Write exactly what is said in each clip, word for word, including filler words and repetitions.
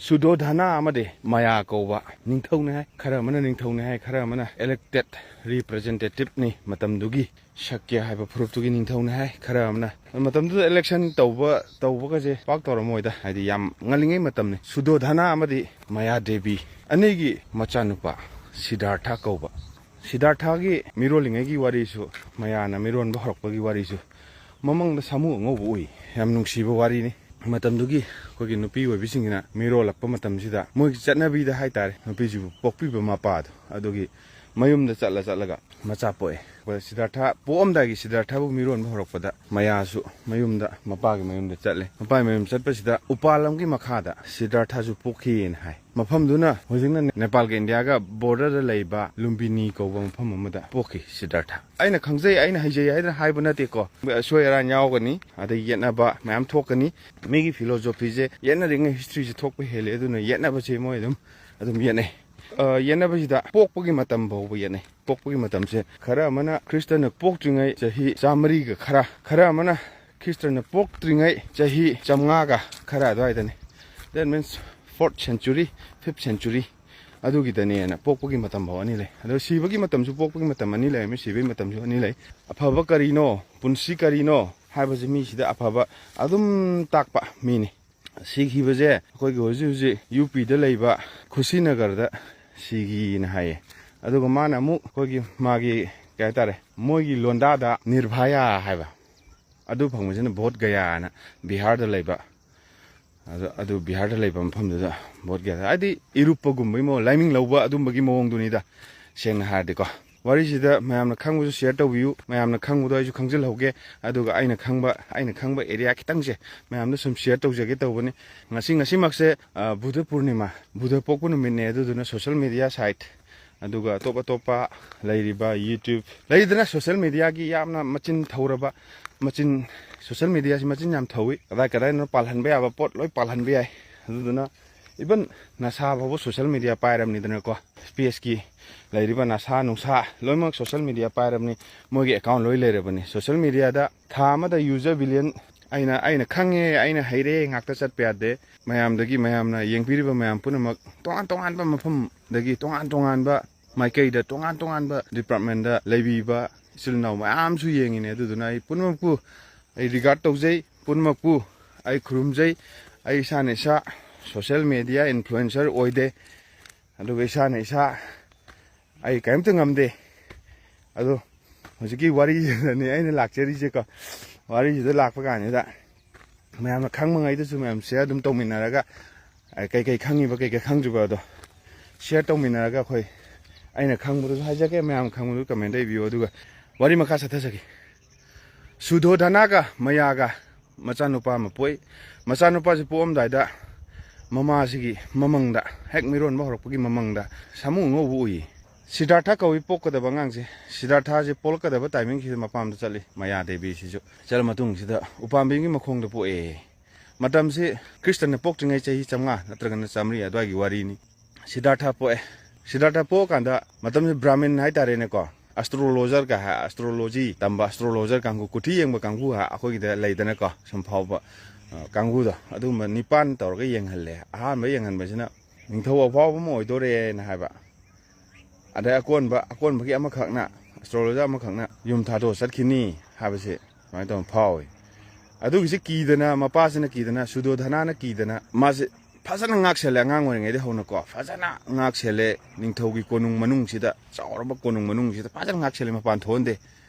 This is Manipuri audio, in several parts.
ꯁꯨꯗꯣꯙꯅ ꯑꯃꯗꯤ ꯃꯌꯥ ꯀꯧꯕ ꯅꯤꯡꯊꯧꯅꯤ ꯍꯥꯏ꯫ ꯈꯔ ꯑꯃꯅ ꯅꯤꯡꯊꯧꯅꯤ ꯍꯥꯏ, ꯈꯔ ꯑꯃꯅ elected representative ꯅꯤ ꯃꯇꯝꯗꯨꯒꯤ, ꯁꯛꯀ꯭ꯌ ꯍꯥꯏꯕ ꯐꯨꯔꯨꯞꯇꯨꯒꯤ ꯅꯤꯡꯊꯧꯅꯤ ꯍꯥꯏ, ꯈꯔ ꯑꯃꯅ, ꯃꯇꯝꯗꯨꯗ election ꯇꯧꯕ, ꯇꯧꯕꯒꯁꯦ ꯄꯥꯛ ꯇꯧꯔꯝꯃꯣꯏꯗ, ꯍꯥꯏꯗꯤ ꯌꯥꯝ ꯉꯜꯂꯤꯉꯩ ꯃꯇꯝꯅꯤ꯫ ꯁꯨꯗꯣꯙꯅ ꯑꯃꯗꯤ ꯃꯌꯥ ꯗꯦꯕꯤ ꯑꯅꯤꯒꯤ ꯃꯆꯥꯅꯨꯄꯥ ꯁꯤꯗꯥꯔꯊ ꯀꯧꯕ꯫ ꯁꯤꯗꯥꯔꯊꯒꯤ ꯃꯤꯔꯣꯜꯂꯤꯉꯩꯒꯤ ꯋꯥꯔꯤꯁꯨ, ꯃꯌꯥꯅ ꯃꯤꯔꯣꯟꯕ ꯍꯧꯔꯛꯄꯒꯤ ꯋꯥꯔꯤꯁꯨ ꯃꯃꯪꯗ ꯁꯥꯃꯨ ꯑꯉꯧꯕ ꯎꯏ꯫ ꯌꯥꯝ ꯅꯨꯡꯁꯤꯕ ꯋꯥꯔꯤꯅꯤ꯫ ꯃꯇꯝꯗꯨꯒꯤ ꯑꯩꯈꯣꯏꯒꯤ ꯅꯨꯄꯤ ꯑꯣꯏꯕꯤꯁꯤꯡꯁꯤꯅ ꯃꯤꯔꯣꯜꯂꯛꯄ ꯃꯇꯝꯁꯤꯗ ꯃꯣꯏꯒꯤ ꯆꯠꯅꯕꯤꯗ ꯍꯥꯏꯇꯥꯔꯦ, ꯅꯨꯄꯤꯁꯤꯕꯨ ꯄꯣꯛꯄꯤꯕ ꯃꯄꯥꯗꯣ ꯑꯗꯨꯒꯤ ꯃꯌꯨꯝꯗ ꯆꯠꯂ ꯆꯠꯂꯒ ꯃꯆꯥ ꯄꯣꯛꯑꯦ꯫ ꯁꯤꯗꯥꯔꯊ ꯄꯣꯛꯑꯝꯗꯥꯏꯒꯤ ꯁꯤꯗꯥꯔꯊꯕꯨ ꯃꯤꯔꯣꯟꯕ ꯍꯧꯔꯛꯄꯗ ꯃꯌꯥꯁꯨ ꯃꯌꯨꯝꯗ, ꯃꯄꯥꯒꯤ ꯃꯌꯨꯝꯗ ꯆꯠꯂꯦ꯫ ꯃꯄꯥꯒꯤ ꯃꯌꯨꯝ ꯆꯠꯄꯁꯤꯗ ꯎꯄꯥꯜ ꯑꯃꯒꯤ ꯃꯈꯥꯗ ꯁꯤꯗꯥꯔꯊꯁꯨ ꯄꯣꯛꯈꯤꯑꯅ ꯍꯥꯏ꯫ ꯃꯐꯝꯗꯨꯅ ꯍꯧꯖꯤꯛꯅ ꯅꯦꯄꯥꯜꯒ ꯏꯟꯗꯤꯌꯥꯒ border ꯗ ꯂꯩꯕ ꯂꯨꯝꯕꯤꯅꯤ ꯀꯧꯕ ꯃꯐꯝ ꯑꯃꯗ ꯄꯣꯛꯈꯤ ꯁꯤꯗꯥꯔꯊ꯫ ꯑꯩꯅ ꯈꯪꯖꯩ, ꯑꯩꯅ ꯍꯩꯖꯩ ꯍꯥꯏꯗꯅ ꯍꯥꯏꯕ ꯅꯠꯇꯦꯀꯣ꯫ ꯑꯁꯣꯏ ꯑꯔꯥꯟ ꯌꯥꯎꯒꯅꯤ, ꯑꯗꯩ ꯌꯦꯠꯅꯕ ꯃꯌꯥꯝ ꯊꯣꯛꯀꯅꯤ꯫ ꯃꯤꯒꯤ philosophy ꯁꯦ ꯌꯦꯠꯅꯔꯤꯉꯩ history ꯁꯦ ꯊꯣꯛꯄ ꯍꯦꯜꯂꯦ, ꯑꯗꯨꯅ ꯌꯦꯠꯅꯕꯁꯦ ꯃꯣꯏ ꯑꯗꯨꯝ, ꯑꯗꯨꯝ ꯌꯦꯠꯅꯩ꯫ ꯑ, ꯌꯦꯠꯅꯕꯁꯤꯗ ꯄꯣꯛꯄꯒꯤ ꯃꯇꯝ ꯐꯥꯎꯕ ꯌꯦꯠꯅꯩ꯫ ꯄꯣꯛꯄꯒꯤ ꯃꯇꯝꯁꯦ ꯈꯔ ꯑꯃꯅ ꯈ꯭ꯔꯤꯁꯇꯅ ꯄꯣꯛꯇ꯭ꯔꯤꯉꯩ ꯆꯍꯤ ꯆꯥꯃꯔꯤꯒ ꯈꯔ, ꯈꯔ ꯑꯃꯅ ꯈ꯭ꯔꯤꯁꯇꯅ ꯄꯣꯛꯇ꯭ꯔꯤꯉꯩ ꯆꯍꯤ ꯆꯥꯝꯃꯉꯥꯒ ꯈꯔ ꯑꯗꯨꯋꯥꯏꯗꯅꯤ꯫ That means fourth century, fifth century ꯑꯗꯨꯒꯤꯗꯅꯦꯅ ꯄꯣꯛꯄꯒꯤ ꯃꯇꯝ ꯐꯥꯎ ꯑꯅꯤ ꯂꯩ꯫ ꯑꯗꯣ ꯁꯤꯕꯒꯤ ꯃꯇꯝꯁꯨ, ꯄꯣꯛꯄꯒꯤ ꯃꯇꯝ ꯑꯅꯤ ꯂꯩꯔꯝꯃꯤ, ꯁꯤꯕꯒꯤ ꯃꯇꯝꯁꯨ ꯑꯅꯤ ꯂꯩ꯫ ꯑꯐꯕ ꯀꯔꯤꯅꯣ, ꯄꯨꯟꯁꯤ ꯀꯔꯤꯅꯣ ꯍꯥꯏꯕꯁꯤ ꯃꯤꯁꯤꯗ ꯑꯐꯕ ꯑꯗꯨꯝ ꯇꯥꯛꯄ ꯃꯤꯅꯤ꯫ ꯁꯤꯈꯤꯕꯁꯦ ꯑꯩꯈꯣꯏꯒꯤ ꯍꯧꯖꯤꯛ ꯍꯧꯖꯤꯛ ꯌꯨ ꯄꯤꯗ ꯂꯩꯕ ꯈꯨꯁꯤꯅꯒꯔꯗ ꯁꯤꯈꯤꯅ ꯍꯥꯏꯌꯦ꯫ ꯑꯗꯨꯒ ꯃꯥꯅ ꯑꯃꯨꯛ ꯑꯩꯈꯣꯏꯒꯤ ꯃꯥꯒꯤ, ꯀꯩ ꯍꯥꯏꯇꯥꯔꯦ, ꯃꯣꯏꯒꯤ ꯂꯣꯟꯗꯥꯗ ꯅꯤꯔꯚꯌꯥ ꯍꯥꯏꯕ ꯑꯗꯨ ꯐꯪꯕꯁꯤꯅ ꯕꯣꯙ ꯒꯌꯥꯅ ꯕꯤꯍꯥꯔꯗ ꯂꯩꯕ, ꯑꯗꯨ, ꯑꯗꯨ ꯕꯤꯍꯥꯔꯗ ꯂꯩꯕ ꯃꯐꯝꯗꯨꯗ ꯕꯣꯙ ꯒꯌꯥꯗ, ꯍꯥꯏꯗꯤ ꯏꯔꯨꯞꯄꯒꯨꯝꯕꯒꯤ ꯃꯑꯣꯡ, ꯂꯥꯏꯃꯤꯡ ꯂꯧꯕ ꯑꯗꯨꯝꯕꯒꯤ ꯃꯑꯣꯡꯗꯨꯅꯤꯗ, ꯁꯦꯡꯅ ꯍꯥꯏꯔꯗꯤꯀꯣ꯫ ꯋꯥꯔꯤꯁꯤꯗ ꯃꯌꯥꯝꯅ ꯈꯪꯕꯁꯨ share ꯇꯧꯕꯤꯌꯨ, ꯃꯌꯥꯝꯅ ꯈꯪꯕꯗꯣ ꯑꯩꯁꯨ ꯈꯪꯖꯤꯜꯍꯧꯒꯦ, ꯑꯗꯨꯒ ꯑꯩꯅ ꯈꯪꯕ, ꯑꯩꯅ ꯈꯪꯕ area ꯈꯤꯇꯪꯁꯦ ꯃꯌꯥꯝꯗ ꯁꯨꯝ share ꯇꯧꯖꯒꯦ ꯇꯧꯕꯅꯤ꯫ ꯉꯁꯤ, ꯉꯁꯤꯃꯛꯁꯦ, ꯑ, ꯕꯨꯙ ꯄꯨꯔꯅꯤꯃꯥ, ꯕꯨꯙ ꯄꯣꯛꯄ ꯅꯨꯃꯤꯠꯅꯦ, ꯑꯗꯨꯗꯨꯅ social media site, ꯑꯗꯨꯒ ꯑꯇꯣꯞ ꯑꯇꯣꯞꯄ ꯂꯩꯔꯤꯕ YouTube, ꯂꯩꯗꯅ social media ꯒꯤ ꯌꯥꯝꯅ ꯃꯆꯤꯟ ꯊꯧꯔꯕ, ꯃꯆꯤꯟ, social media ꯁꯤ ꯃꯆꯤꯟ ꯌꯥꯝ ꯊꯧꯏ, ꯀꯗꯥꯏ ꯀꯗꯥꯏꯅꯣ ꯄꯥꯜꯍꯟꯕ ꯌꯥꯕ ꯄꯣꯠ ꯂꯣꯏ ꯄꯥꯜꯍꯟꯕ ꯌꯥꯏ꯫ ꯑꯗꯨꯗꯨꯅ even ꯅꯁꯥ ꯐꯥꯎꯕ social media ꯄꯥꯏꯔꯕꯅꯤꯗꯅꯀꯣ, space ꯀꯤ ꯂꯩꯔꯤꯕ ꯅꯁꯥ ꯅꯨꯡꯁꯥ ꯂꯣꯏꯅꯃꯛ social media ꯄꯥꯏꯔꯕꯅꯤ, ꯃꯣꯏꯒꯤ account ꯂꯣꯏ ꯂꯩꯔꯕꯅꯤ꯫ Social media ꯗ ꯊꯥ ꯑꯃꯗ user billion ꯑꯩꯅ, ꯑꯩꯅ ꯈꯪꯉꯦ, ꯑꯩꯅ ꯍꯩꯔꯦ ꯉꯥꯛꯇ ꯆꯠꯄ ꯌꯥꯗꯦ꯫ ꯃꯌꯥꯝꯗꯒꯤ, ꯃꯌꯥꯝꯅ ꯌꯦꯡꯕꯤꯔꯤꯕ ꯃꯌꯥꯝ ꯄꯨꯝꯅꯃꯛ ꯇꯣꯉꯥꯟ ꯇꯣꯉꯥꯟꯕ ꯃꯐꯝꯗꯒꯤ, ꯇꯣꯉꯥꯟ ꯇꯣꯉꯥꯟꯕ ꯃꯥꯏꯀꯩꯗ, ꯇꯣꯉꯥꯟ ꯇꯣꯉꯥꯟꯕ departmentꯗ ꯂꯩꯕꯤꯕ ꯏꯆꯤꯜ ꯏꯅꯥꯎ ꯃꯌꯥꯝꯁꯨ ꯌꯦꯡꯉꯤꯅꯦ꯫ ꯑꯗꯨꯗꯨꯅ ꯑꯩ ꯄꯨꯝꯅꯃꯛꯄꯨ ꯑꯩ regard ꯇꯧꯖꯩ, ꯄꯨꯝꯅꯃꯛꯄꯨ ꯑꯩ ꯈꯨꯔꯨꯝꯖꯩ꯫ ꯑꯩ ꯏꯁꯥꯅ ꯏꯁꯥ social media influencer ꯑꯣꯏꯗꯦ, ꯑꯗꯨꯒ ꯏꯁꯥꯅ ꯏꯁꯥ ꯑꯩ ꯀꯔꯤꯝꯇ ꯉꯝꯗꯦ꯫ ꯑꯗꯣ ꯍꯧꯖꯤꯛꯀꯤ ꯋꯥꯔꯤꯁꯤꯗꯅꯦ ꯑꯩꯅ ꯂꯥꯛꯆꯔꯤꯁꯦꯀꯣ꯫ ꯋꯥꯔꯤꯁꯤꯗ ꯂꯥꯛꯄ ꯀꯥꯟꯁꯤꯗ ꯃꯌꯥꯝꯅ ꯈꯪꯕꯉꯩꯗꯁꯨ ꯃꯌꯥꯝ share ꯑꯗꯨꯝ ꯇꯧꯃꯤꯟꯅꯔꯒ, ꯑ, ꯀꯩꯀꯩ ꯈꯪꯉꯤꯕ, ꯀꯩꯀꯩ ꯈꯪꯗ꯭ꯔꯤꯕ ꯑꯗꯣ share ꯇꯧꯃꯤꯟꯅꯔꯒ ꯑꯩꯈꯣꯏ, ꯑꯩꯅ ꯈꯪꯕꯗꯨꯁꯨ ꯍꯥꯏꯖꯒꯦ, ꯃꯌꯥꯝ ꯈꯪꯕꯗꯨ commentꯇ ꯏꯕꯤꯌꯨ꯫ ꯑꯗꯨꯒ ꯋꯥꯔꯤ ꯃꯈꯥ ꯆꯠꯊꯖꯒꯦ꯫ ꯁꯨꯗꯣꯙꯅꯥꯒ ꯃꯌꯥꯒ ꯃꯆꯥꯅꯨꯄꯥ ꯑꯃ ꯄꯣꯛꯏ꯫ ꯃꯆꯥꯅꯨꯄꯥꯁꯤ ꯄꯣꯛꯑꯝꯗꯥꯏꯗ ꯃꯃꯥꯁꯤꯒꯤ ꯃꯃꯪꯗ, ꯍꯦꯛ ꯃꯤꯔꯣꯟꯕ ꯍꯧꯔꯛꯄꯒꯤ ꯃꯃꯪꯗ ꯁꯥꯃꯨ ꯑꯉꯧꯕ ꯎꯏ꯫ ꯁꯤꯗꯥꯔꯊ ꯀꯧꯏ ꯄꯣꯛꯀꯗꯕ ꯑꯉꯥꯡꯁꯦ꯫ ꯁꯤꯗꯥꯔꯊꯁꯦ ꯄꯣꯛꯂꯛꯀꯗꯕ timingꯁꯤꯗ ꯃꯄꯥꯝꯗ ꯆꯠꯂꯤ, ꯃꯌꯥ ꯗꯦꯕꯤꯁꯤꯁꯨ꯫ ꯆꯠꯂ ꯃꯇꯨꯡꯁꯤꯗ ꯎꯄꯥꯝꯕꯤꯒꯤ ꯃꯈꯣꯡꯗ ꯄꯣꯛꯑꯦ꯫ ꯃꯇꯝꯁꯤ ꯈ꯭ꯔꯤꯁꯇꯅ ꯄꯣꯛꯇ꯭ꯔꯤꯉꯩ ꯆꯍꯤ ꯆꯥꯝꯃꯉꯥ ꯅꯠꯇ꯭ꯔꯒꯅ ꯆꯥꯝꯃꯔꯤ ꯑꯗꯨꯋꯥꯏꯒꯤ ꯋꯥꯔꯤꯅꯤ꯫ ꯁꯤꯗꯥꯔꯊ ꯄꯣꯛꯑꯦ꯫ ꯁꯤꯗꯥꯔꯊ ꯄꯣꯛꯑꯀꯥꯟꯗ ꯃꯇꯝꯁꯤ ꯕ꯭ꯔꯥꯍꯃꯤꯟ ꯍꯥꯏꯇꯥꯔꯦꯅꯦꯀꯣ, astrologerꯒ ꯍꯥꯏ, astrology ꯇꯝꯕ, astrologer ꯀꯥꯡꯕꯨ, ꯀꯨꯊꯤ ꯌꯦꯡꯕ ꯀꯥꯡꯕꯨ ꯍꯥꯏ, ꯑꯩꯈꯣꯏꯒꯤꯗ ꯂꯩꯗꯅꯀꯣ, ꯁꯨꯝ ꯐꯥꯎꯕ, ꯑ, ꯀꯥꯡꯕꯨꯗꯣ, ꯑꯗꯨꯒꯨꯝꯕ ꯅꯤꯄꯥꯟ ꯇꯧꯔꯒ ꯌꯦꯡꯍꯜꯂꯦ꯫ ꯑꯍꯥꯟꯕ ꯌꯦꯡꯍꯟꯕꯁꯤꯅ ꯅꯤꯡꯊꯧ ꯑꯐꯥꯎꯕ ꯑꯃ ꯑꯣꯏꯗꯣꯔꯦꯅ ꯍꯥꯏꯕ꯫ ꯑꯗꯩ ꯑꯀꯣꯟꯕ, ꯑꯀꯣꯟꯕꯒꯤ ꯑꯃꯈꯛꯅ, astrologer ꯑꯃꯈꯛꯅ ꯌꯨꯝ ꯊꯥꯗꯣꯛꯑ ꯆꯠꯈꯤꯅꯤ ꯍꯥꯏꯕꯁꯦ ꯁꯨꯃꯥꯏꯅ ꯇꯧꯅ ꯐꯥꯎꯏ꯫ ꯑꯗꯨꯒꯤꯁꯦ ꯀꯤꯗꯅ, ꯃꯄꯥꯁꯤꯅ ꯀꯤꯗꯅ, ꯁꯨꯗꯣꯙꯅꯥꯅ ꯀꯤꯗꯅ, ꯃꯥꯁꯦ ꯐꯖꯅ ꯉꯥꯛꯁꯦꯜꯂꯦ꯫ ꯑꯉꯥꯡ ꯑꯣꯏꯔꯤꯉꯩꯗ ꯍꯧꯅꯀꯣ ꯐꯖꯅ ꯉꯥꯛꯁꯦꯜꯂꯦ꯫ ꯅꯤꯡꯊꯧꯒꯤ ꯀꯣꯅꯨꯡ ꯃꯅꯨꯡꯁꯤꯗ, ꯆꯥꯎꯔꯕ ꯀꯣꯅꯨꯡ ꯃꯅꯨꯡꯁꯤꯗ ꯐꯖꯅ ꯉꯥꯛꯁꯦꯜꯂꯦ, ꯃꯄꯥꯟ ꯊꯣꯛꯍꯟꯗꯦ꯫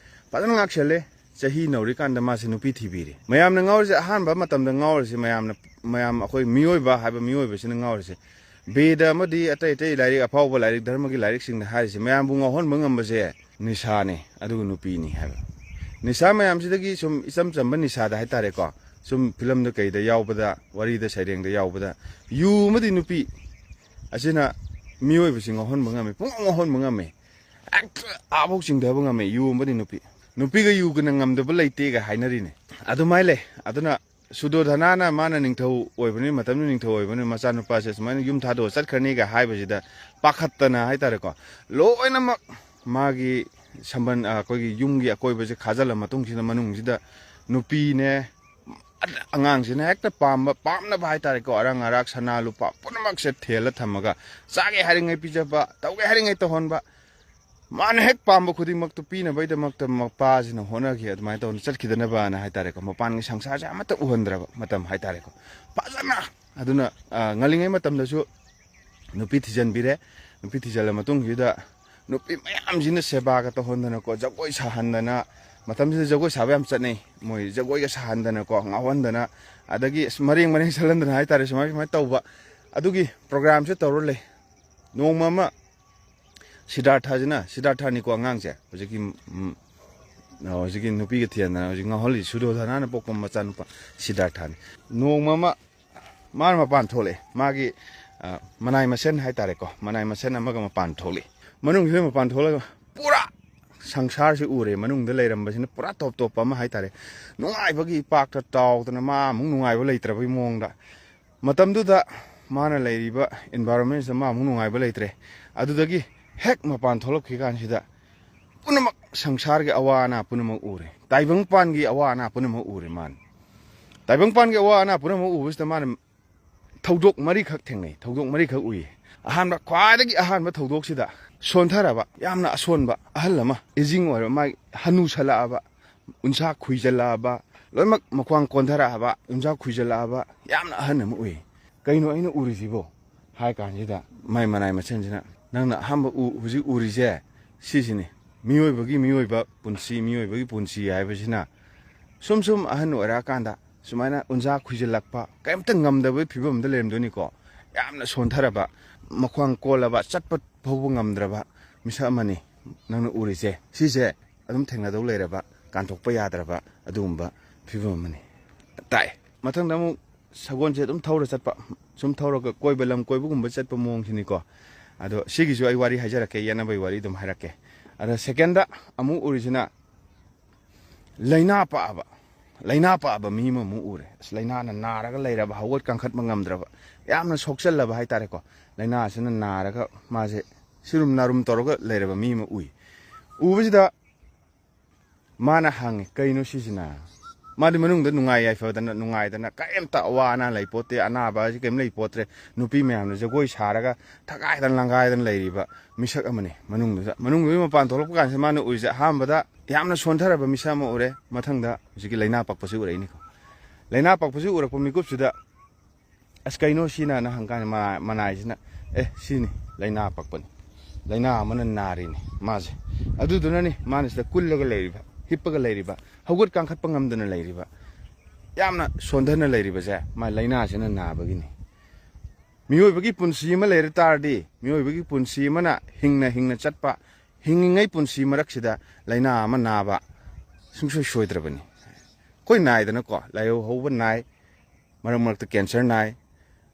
ꯐꯖꯅ ꯉꯥꯛꯁꯦꯜꯂꯦ꯫ ꯆꯍꯤ ꯅꯧꯔꯤꯀꯥꯟꯗ ꯃꯥꯁꯦ ꯅꯨꯄꯤ ꯊꯤꯕꯤꯔꯦ꯫ ꯃꯌꯥꯝꯅ ꯉꯥꯎꯔꯤꯁꯦ, ꯑꯍꯥꯟꯕ ꯃꯇꯝꯗ ꯉꯥꯎꯔꯤꯁꯦ, ꯃꯌꯥꯝꯅ, ꯃꯌꯥꯝ, ꯑꯩꯈꯣꯏ ꯃꯤꯑꯣꯏꯕ ꯍꯥꯏꯕ ꯃꯤꯑꯣꯏꯕꯁꯤꯅ ꯉꯥꯎꯔꯤꯁꯦ, ꯕꯦꯗ ꯑꯃꯗꯤ ꯑꯇꯩ ꯑꯇꯩ ꯂꯥꯏꯔꯤꯛ, ꯑꯐꯥꯎꯕ ꯂꯥꯏꯔꯤꯛ, ꯙꯔꯃꯒꯤ ꯂꯥꯏꯔꯤꯛꯁꯤꯡꯗ ꯍꯥꯏꯔꯤꯁꯦ, ꯃꯌꯥꯝꯕꯨ ꯉꯥꯎꯍꯟꯕ ꯉꯝꯕꯁꯦ ꯅꯤꯁꯥꯅꯤ, ꯑꯗꯨꯒ ꯅꯨꯄꯤꯅꯤ ꯍꯥꯏꯕ꯫ ꯅꯤꯁꯥ ꯃꯌꯥꯝꯁꯤꯗꯒꯤ ꯁꯨꯝ ꯏꯆꯝ ꯆꯝꯕ ꯅꯤꯁꯥꯗ ꯍꯥꯏꯇꯥꯔꯦꯀꯣ, ꯁꯨꯝ ꯐꯤꯂꯝꯗ ꯀꯩꯗ ꯌꯥꯎꯕꯗ, ꯋꯥꯔꯤꯗ ꯁꯩꯔꯦꯡꯗ ꯌꯥꯎꯕꯗ, ꯌꯨ ꯑꯃꯗꯤ ꯅꯨꯄꯤ ꯑꯁꯤꯅ ꯃꯤꯑꯣꯏꯕꯁꯤ ꯉꯥꯎꯍꯟꯕ ꯉꯝꯃꯤ, ꯄꯨꯡꯉꯥꯎ ꯉꯥꯎꯍꯟꯕ ꯉꯝꯃꯤ, ꯍꯦꯛꯇ ꯑꯥꯕꯧ ꯆꯤꯡꯊꯕ ꯉꯝꯃꯤ, ꯌꯨ ꯑꯃꯗꯤ ꯅꯨꯄꯤ꯫ ꯅꯨꯄꯤꯒ ꯌꯨꯒꯅ ꯉꯝꯗꯕ ꯂꯩꯇꯦꯒ ꯍꯥꯏꯅꯔꯤꯅꯦ꯫ ꯑꯗꯨꯃꯥꯏꯅ ꯂꯩ꯫ ꯑꯗꯨꯅ ꯁꯨꯗꯣꯙꯅꯥꯅ, ꯃꯥꯅ ꯅꯤꯡꯊꯧ ꯑꯣꯏꯕꯅꯤ, ꯃꯇꯝꯗꯨ ꯅꯤꯡꯊꯧ ꯑꯣꯏꯕꯅꯤ, ꯃꯆꯥꯅꯨꯄꯥꯁꯦ ꯁꯨꯃꯥꯏꯅ ꯌꯨꯝ ꯊꯥꯗꯣꯛꯑ ꯆꯠꯈ꯭ꯔꯅꯤꯒ ꯍꯥꯏꯕꯁꯤꯗ ꯄꯥꯈꯠꯇꯅ ꯍꯥꯏꯇꯥꯔꯦꯀꯣ, ꯂꯣꯏꯅꯃꯛ ꯃꯥꯒꯤ ꯁꯝꯕꯟ, ꯑ, ꯑꯩꯈꯣꯏꯒꯤ ꯌꯨꯝꯒꯤ ꯑꯀꯣꯏꯕꯁꯦ ꯈꯥꯖꯤꯜꯂ ꯃꯇꯨꯡꯁꯤꯗ, ꯃꯅꯨꯡꯁꯤꯗ ꯅꯨꯄꯤꯅꯦ, ꯑꯉꯥꯡꯁꯤꯅ ꯍꯦꯛꯇ ꯄꯥꯝꯕ, ꯄꯥꯝꯅꯕ ꯍꯥꯏꯇꯥꯔꯦꯀꯣ, ꯑꯔꯪ ꯑꯔꯥꯛ, ꯁꯅꯥ ꯂꯨꯄꯥ ꯄꯨꯝꯅꯃꯛꯁꯦ ꯊꯦꯜꯂ ꯊꯝꯃꯒ, ꯆꯥꯒꯦ ꯍꯥꯏꯔꯤꯉꯩ ꯄꯤꯖꯕ, ꯇꯧꯒꯦ ꯍꯥꯏꯔꯤꯉꯩ ꯇꯧꯍꯟꯕ, ꯃꯥꯅ ꯍꯦꯛ ꯄꯥꯝꯕ ꯈꯨꯗꯤꯡꯃꯛꯇꯣ ꯄꯤꯅꯕꯒꯤꯗꯃꯛꯇ ꯃꯄꯥꯁꯤꯅ ꯍꯣꯠꯅꯈꯤ, ꯑꯗꯨꯃꯥꯏꯅ ꯇꯧꯗꯅ ꯆꯠꯈꯤꯗꯅꯕꯅ ꯍꯥꯏꯇꯥꯔꯦꯀꯣ, ꯃꯄꯥꯟꯒꯤ ꯁꯪꯁꯥꯔꯁꯦ ꯑꯃꯠꯇ ꯎꯍꯟꯗ꯭ꯔꯕ ꯃꯇꯝ ꯍꯥꯏꯇꯥꯔꯦꯀꯣ꯫ ꯐꯖꯅ ꯑꯗꯨꯅ, ꯑ, ꯉꯜꯂꯤꯉꯩ ꯃꯇꯝꯗꯁꯨ ꯅꯨꯄꯤ ꯊꯤꯖꯤꯟꯕꯤꯔꯦ꯫ ꯅꯨꯄꯤ ꯊꯤꯖꯤꯜꯂ ꯃꯇꯨꯡꯁꯤꯗ ꯅꯨꯄꯤ ꯃꯌꯥꯝꯁꯤꯅ ꯁꯦꯕꯥꯒ ꯇꯧꯍꯟꯗꯅꯀꯣ, ꯖꯒꯣꯏ ꯁꯥꯍꯟꯗꯅ, ꯃꯇꯝꯁꯤꯗ ꯖꯒꯣꯏ ꯁꯥꯕ ꯌꯥꯝ ꯆꯠꯅꯩ꯫ ꯃꯣꯏ ꯖꯒꯣꯏꯒ ꯁꯥꯍꯟꯗꯅꯀꯣ, ꯉꯥꯎꯍꯟꯗꯅ, ꯑꯗꯒꯤ ꯑꯁ ꯃꯔꯦꯡ ꯃꯔꯦꯡ ꯆꯠꯍꯟꯗꯅ ꯍꯥꯏꯇꯥꯔꯦ, ꯁꯨꯃꯥꯏ ꯁꯨꯃꯥꯏꯅ ꯇꯧꯕ꯫ ꯑꯗꯨꯒꯤ ꯄ꯭ꯔꯣꯒ꯭ꯔꯥꯝꯁꯦ ꯇꯧꯔ ꯂꯩ꯫ ꯅꯣꯡꯃ ꯑꯃ ꯁꯤꯗꯥꯔꯊꯁꯤꯅ, ꯁꯤꯗꯥꯔꯊꯅꯤꯀꯣ ꯑꯉꯥꯡꯁꯦ, ꯍꯧꯖꯤꯛꯀꯤ, ꯎꯝ, ꯍꯧꯖꯤꯛꯀꯤ ꯅꯨꯄꯤꯒ ꯊꯦꯡꯅ ꯍꯧꯖꯤꯛ ꯉꯥꯎꯍꯜꯂꯤ, ꯁꯨꯗꯣꯙꯅꯥꯅ ꯄꯣꯛꯄ ꯃꯆꯥꯅꯨꯄꯥ ꯁꯤꯗꯥꯔꯊꯅꯤ꯫ ꯅꯣꯡꯃ ꯑꯃ ꯃꯥꯅ ꯃꯄꯥꯟ ꯊꯣꯛꯂꯛꯑꯦ꯫ ꯃꯥꯒꯤ, ꯑ, ꯃꯅꯥꯏ ꯃꯁꯦꯟ ꯍꯥꯏꯇꯥꯔꯦꯀꯣ, ꯃꯅꯥꯏ ꯃꯁꯦꯟ ꯑꯃꯒ ꯃꯄꯥꯟ ꯊꯣꯛꯂꯛꯑꯦ꯫ ꯃꯅꯨꯡꯁꯤꯗ ꯃꯄꯥꯟ ꯊꯣꯛꯂꯒ ꯄꯨꯔꯥ ꯁꯪꯁꯥꯔꯁꯤ ꯎꯔꯦ꯫ ꯃꯅꯨꯡꯗ ꯂꯩꯔꯝꯕꯁꯤꯅ ꯄꯨꯔꯥ ꯇꯣꯞ ꯇꯣꯞꯄ ꯑꯃ ꯍꯥꯏꯇꯥꯔꯦ꯫ ꯅꯨꯡꯉꯥꯏꯕꯒꯤ ꯏꯄꯥꯛꯇ ꯇꯥꯎꯗꯅ ꯃꯥ ꯑꯃꯨꯛ ꯅꯨꯡꯉꯥꯏꯕ ꯂꯩꯇ꯭ꯔꯕꯒꯤ ꯃꯑꯣꯡꯗ꯫ ꯃꯇꯝꯗꯨꯗ ꯃꯥꯅ ꯂꯩꯔꯤꯕ environmentꯁꯤꯗ ꯃꯥ ꯑꯃꯨꯛ ꯅꯨꯡꯉꯥꯏꯕ ꯂꯩꯇ꯭ꯔꯦ꯫ ꯑꯗꯨꯗꯒꯤ ꯍꯦꯛ ꯃꯄꯥꯟ ꯊꯣꯛꯂꯛꯈꯤ ꯀꯥꯟꯁꯤꯗ ꯄꯨꯝꯅꯃꯛ, ꯁꯪꯁꯥꯔꯒꯤ ꯑꯋꯥ ꯑꯅꯥ ꯄꯨꯝꯅꯃꯛ ꯎꯔꯦ꯫ ꯇꯥꯏꯕꯪꯄꯥꯟꯒꯤ ꯑꯋꯥ ꯑꯅꯥ ꯄꯨꯝꯅꯃꯛ ꯎꯔꯦ ꯃꯥꯅ꯫ ꯇꯥꯏꯕꯪꯄꯥꯟꯒꯤ ꯑꯋꯥ ꯑꯅꯥ ꯄꯨꯝꯅꯃꯛ ꯎꯕꯁꯤꯗ ꯃꯥꯅ ꯊꯧꯗꯣꯛ ꯃꯔꯤꯈꯛ ꯊꯦꯡꯅꯩ, ꯊꯧꯗꯣꯛ ꯃꯔꯤꯈꯛ ꯎꯏ꯫ ꯑꯍꯥꯟꯕ, ꯈ꯭ꯋꯥꯏꯗꯒꯤ ꯑꯍꯥꯟꯕ ꯊꯧꯗꯣꯛꯁꯤꯗ ꯁꯣꯟꯊꯔꯕ, ꯌꯥꯝꯅ ꯑꯁꯣꯟꯕ ꯑꯍꯜ ꯑꯃ, aging ꯑꯣꯏꯔꯕ, ꯃꯥꯒꯤ ꯍꯅꯨꯁꯜꯂꯛꯑꯕ, ꯎꯟꯁꯥ ꯈꯨꯏꯖꯜꯂꯛꯑꯕ, ꯂꯣꯏꯅꯃꯛ ꯃꯈ꯭ꯋꯥꯡ ꯀꯣꯟꯊꯔꯛꯑꯕ, ꯎꯟꯁꯥ ꯈꯨꯏꯖꯜꯂꯛꯑꯕ ꯌꯥꯝꯅ ꯑꯍꯟ ꯑꯃ ꯎꯏ꯫ "ꯀꯩꯅꯣ ꯑꯩꯅ ꯎꯔꯤꯁꯤꯕꯣ?" ꯍꯥꯏ ꯀꯥꯟꯁꯤꯗ ꯃꯥꯏ ꯃꯅꯥꯏ ꯃꯁꯦꯟꯁꯤꯅ, "ꯅꯪꯅ ꯑꯍꯥꯟꯕ ꯎ-, ꯍꯧꯖꯤꯛ ꯎꯔꯤꯁꯦ ꯁꯤꯁꯤꯅꯤ꯫ ꯃꯤꯑꯣꯏꯕꯒꯤ, ꯃꯤꯑꯣꯏꯕ ꯄꯨꯟꯁꯤ, ꯃꯤꯑꯣꯏꯕꯒꯤ ꯄꯨꯟꯁꯤ ꯍꯥꯏꯕꯁꯤꯅ ꯁꯨꯝ ꯁꯨꯝ ꯑꯍꯟ ꯑꯣꯏꯔꯛꯑꯀꯥꯟꯗ ꯁꯨꯃꯥꯏꯅ ꯎꯟꯁꯥ ꯈꯨꯏꯖꯤꯜꯂꯛꯄ, ꯀꯔꯤꯝꯇ ꯉꯝꯗꯕꯒꯤ ꯐꯤꯕꯝ ꯑꯃꯗ ꯂꯩꯔꯝꯗꯣꯏꯅꯤꯀꯣ꯫ ꯌꯥꯝꯅ ꯁꯣꯟꯊꯔꯕ, ꯃꯈ꯭ꯋꯥꯡ ꯀꯣꯜꯂꯕ, ꯆꯠꯄ ꯐꯥꯎꯕ ꯉꯝꯗ꯭ꯔꯕ ꯃꯤꯁꯛ ꯑꯃꯅꯤ ꯅꯪꯅ ꯎꯔꯤꯁꯦ꯫ ꯁꯤꯁꯦ ꯑꯗꯨꯝ ꯊꯦꯡꯅꯗꯧ ꯂꯩꯔꯕ, ꯀꯥꯟꯊꯣꯛꯄ ꯌꯥꯗ꯭ꯔꯕ ꯑꯗꯨꯒꯨꯝꯕ ꯐꯤꯕꯝ ꯑꯃꯅꯤ" ꯇꯥꯛꯑꯦ꯫ ꯃꯊꯪꯗ ꯑꯃꯨꯛ ꯁꯒꯣꯜꯁꯦ ꯑꯗꯨꯝ ꯊꯧꯔ ꯆꯠꯄ, ꯁꯨꯝ ꯊꯧꯔꯒ ꯀꯣꯏꯕ, ꯂꯝ ꯀꯣꯏꯕꯒꯨꯝꯕ ꯆꯠꯄ ꯃꯑꯣꯡꯁꯤꯅꯤꯀꯣ꯫ ꯑꯗꯣ ꯁꯤꯒꯤꯁꯨ ꯑꯩ ꯋꯥꯔꯤ ꯍꯥꯏꯖꯔꯛꯀꯦ, ꯌꯦꯠꯅꯕꯒꯤ ꯋꯥꯔꯤ ꯑꯗꯨꯝ ꯍꯥꯏꯔꯛꯀꯦ꯫ ꯑꯗ ꯁꯦꯀꯦꯟꯗ ꯑꯃꯨꯛ ꯎꯔꯤꯁꯤꯅ ꯂꯥꯏꯅꯥ ꯄꯛꯑꯕ, ꯂꯥꯏꯅꯥ ꯄꯛꯑꯕ ꯃꯤ ꯑꯃꯃꯨꯛ ꯎꯔꯦ꯫ ꯑꯁ, ꯂꯥꯏꯅꯥꯅ ꯅꯥꯔꯒ ꯂꯩꯔꯕ, ꯍꯧꯒꯠ ꯀꯥꯡꯈꯠꯄ ꯉꯝꯗ꯭ꯔꯕ, ꯌꯥꯝꯅ ꯁꯣꯛꯆꯜꯂꯕ ꯍꯥꯏꯇꯥꯔꯦꯀꯣ꯫ ꯂꯥꯏꯅꯥꯁꯤꯅ ꯅꯥꯔꯒ ꯃꯥꯁꯦ ꯁꯤꯔꯨꯝ ꯅꯥꯔꯨꯝ ꯇꯧꯔꯒ ꯂꯩꯔꯕ ꯃꯤ ꯑꯃ ꯎꯏ꯫ ꯎꯕꯁꯤꯗ ꯃꯥꯅ ꯍꯪꯉꯦ, "ꯀꯩꯅꯣ ꯁꯤꯁꯤꯅ?" ꯃꯥꯗꯤ ꯃꯅꯨꯡꯗ ꯅꯨꯡꯉꯥꯏ ꯌꯥꯏꯐꯗꯅ, ꯅꯨꯡꯉꯥꯏꯗꯅ, ꯀꯔꯤꯝꯇ ꯑꯋꯥ ꯑꯅꯥ ꯂꯩꯄꯣꯠꯇꯦ, ꯑꯅꯥꯕ ꯍꯥꯏꯁꯤ ꯀꯔꯤꯝ ꯂꯩꯄꯣꯠꯇ꯭ꯔꯦ꯫ ꯅꯨꯄꯤ ꯃꯌꯥꯝꯅ ꯖꯒꯣꯏ ꯁꯥꯔꯒ ꯊꯒꯥꯏꯗꯅ ꯂꯪꯒꯥꯏꯗꯅ ꯂꯩꯔꯤꯕ ꯃꯤꯁꯛ ꯑꯃꯅꯤ ꯃꯅꯨꯡꯗꯨꯗ꯫ ꯃꯅꯨꯡꯗꯒꯤ ꯃꯄꯥꯟ ꯊꯣꯛꯂꯛꯄ ꯀꯥꯟꯁꯤꯗ ꯃꯥꯅ ꯎꯔꯤꯁꯦ, ꯑꯍꯥꯟꯕꯗ ꯌꯥꯝꯅ ꯁꯣꯟꯊꯔꯕ ꯃꯤꯁꯛ ꯑꯃ ꯎꯔꯦ, ꯃꯊꯪꯗ ꯍꯧꯖꯤꯛꯀꯤ ꯂꯥꯏꯅꯥ ꯄꯛꯄꯁꯤ ꯎꯔꯛꯏꯅꯤꯀꯣ꯫ ꯂꯥꯏꯅꯥ ꯄꯛꯄꯁꯤ ꯎꯔꯛꯄ ꯃꯤꯀꯨꯞꯁꯤꯗ, "ꯑꯁ, ꯀꯩꯅꯣ ꯁꯤꯅ?" ꯍꯪꯀꯥꯟꯗ ꯃꯅꯥ-, ꯃꯅꯥꯏꯁꯤꯅ, "ꯑꯦ, ꯁꯤꯅꯤ, ꯂꯥꯏꯅꯥ ꯄꯛꯄꯅꯤ, ꯂꯥꯏꯅꯥ ꯑꯃꯅ ꯅꯥꯔꯤꯅꯤ ꯃꯥꯁꯦ꯫ ꯑꯗꯨꯗꯨꯅꯅꯤ ꯃꯥꯅ ꯁꯤꯗ ꯀꯨꯜꯂꯒ ꯂꯩꯔꯤꯕ, ꯍꯤꯞꯄꯒ ꯂꯩꯔꯤꯕ, ꯍꯧꯒꯠ ꯀꯥꯡꯈꯠꯄ ꯉꯝꯗꯅ ꯂꯩꯔꯤꯕ, ꯌꯥꯝꯅ ꯁꯣꯟꯊꯅ ꯂꯩꯔꯤꯕꯁꯦ ꯃꯥ ꯂꯥꯏꯅꯥꯁꯤꯅ ꯅꯥꯕꯒꯤꯅꯤ"꯫ ꯃꯤꯑꯣꯏꯕꯒꯤ ꯄꯨꯟꯁꯤ ꯑꯃ ꯂꯩꯔ ꯇꯥꯔꯗꯤ, ꯃꯤꯑꯣꯏꯕꯒꯤ ꯄꯨꯟꯁꯤ ꯑꯃꯅ ꯍꯤꯡꯅ ꯍꯤꯡꯅ ꯆꯠꯄ, ꯍꯤꯡꯉꯤꯉꯩ ꯄꯨꯟꯁꯤ ꯃꯔꯛꯁꯤꯗ ꯂꯥꯏꯅꯥ ꯑꯃ ꯅꯥꯕ ꯁꯨꯡꯁꯣꯏ ꯁꯣꯏꯗ꯭ꯔꯕꯅꯤ꯫ ꯑꯩꯈꯣꯏ ꯅꯥꯏꯗꯅꯀꯣ, ꯂꯥꯏꯍꯧ ꯍꯧꯕ ꯅꯥꯏ, ꯃꯔꯛ ꯃꯔꯛꯇ ꯀꯦꯟꯁꯔ ꯅꯥꯏ,